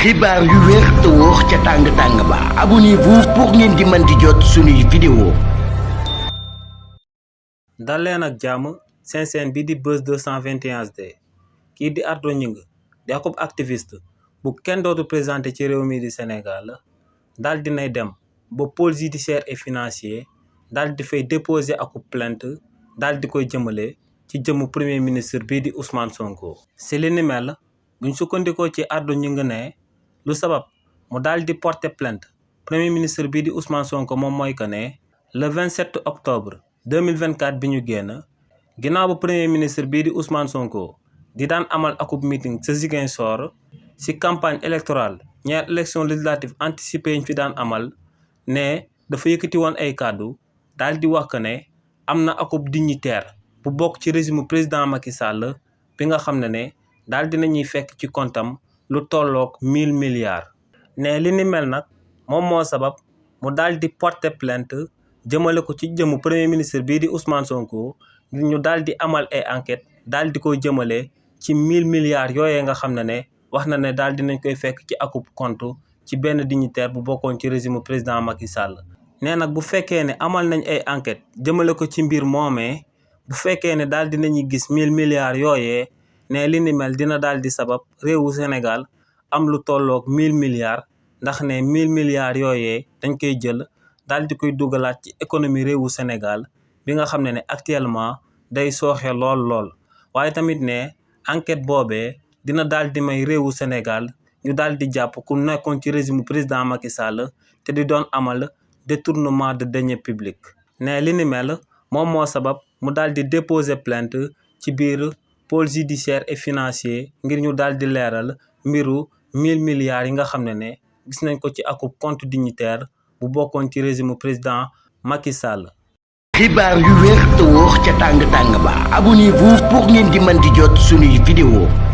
xibaar yu wér te wóor ca tàng ba abonnez-vous pour ngeen di mën di jot suñuy vidéo. dal leen ak jàmm seen chaîne bi di Buzz 221 HD kii di Ardo Gningue di akub activiste bu kenn dootu présenté ci réew mi di Sénégal daal dinay dem ba pôle judiciaire et financier daal di fay déposer akub plainte daal di koy jëmale ci jëmu premier ministre bii di Ousmane Sonko. si li ni mel buñ sukkandikoo ci Ardo Gningue ne lu sabab mu daal di porter plainte premier ministre bii di Ousmane Sonko moom mooy que ne le 27 octobre 2024 bi ñu génn ginnaaw ba premier ministre bii di Ousmane Sonko di daan amal akub meeting sa Ziguinchor ci campagne électorale ñaar élection législative anticipée yi ñu fi daan amal ne dafa yëkkati woon ay kàddu daal di wax que ne am na akub dignitaire bu bokk ci régime président Macky Sall bi nga xam ne daal dinañuy fekk ci kontam lu tolloog 1000 milliards. ne li ni mel nag moom moo sabab mu daal di porter plainte jëmale ko ci jëmu premier ministre bii di Ousmane Sonko ngir ñu daal di amal ay enquête daal di koy jëmale ci 1000 milliards yooyee nga xam ne wax na ne daal dinañ koy fekk ci akub compte ci benn dignitaire bu bokkoon ci régime président Macky Sall. nee nag bu fekkee ne amal nañ ay enquête jëmale ko ci mbir moomee bu fekkee ne daal dinañuy gis 1000 milliards yooyee ne li ni mel dina daal di sabab réewu Sénégal am lu tolloog 1000 milliards ndax ne 1000 milliards yooyee dañ koy jël daal di koy dugalaat ci économie réewu Sénégal bi nga xam ne actuellement day sooxe lool waaye tamit ne enquête boobee dina daal di may réewu Sénégal ñu daal di jàpp ku nekkoon ci régime président Macky Sall te di doon amal détournement de deniers publics. ne li ni mel moom moo sabab mu daal di déposer plainte ci biir pôle judiciaire et financier ngir ñu daal di leeral mbiru 1000 milliards yi nga xam ne gis nañ ko ci akub compte dignitaire bu bokkoon ci régime président Macky Sall. xibaar yu wér te wóor ca tàng ba abonnez-vous pour ngeen di mën di jot suñuy vidéo.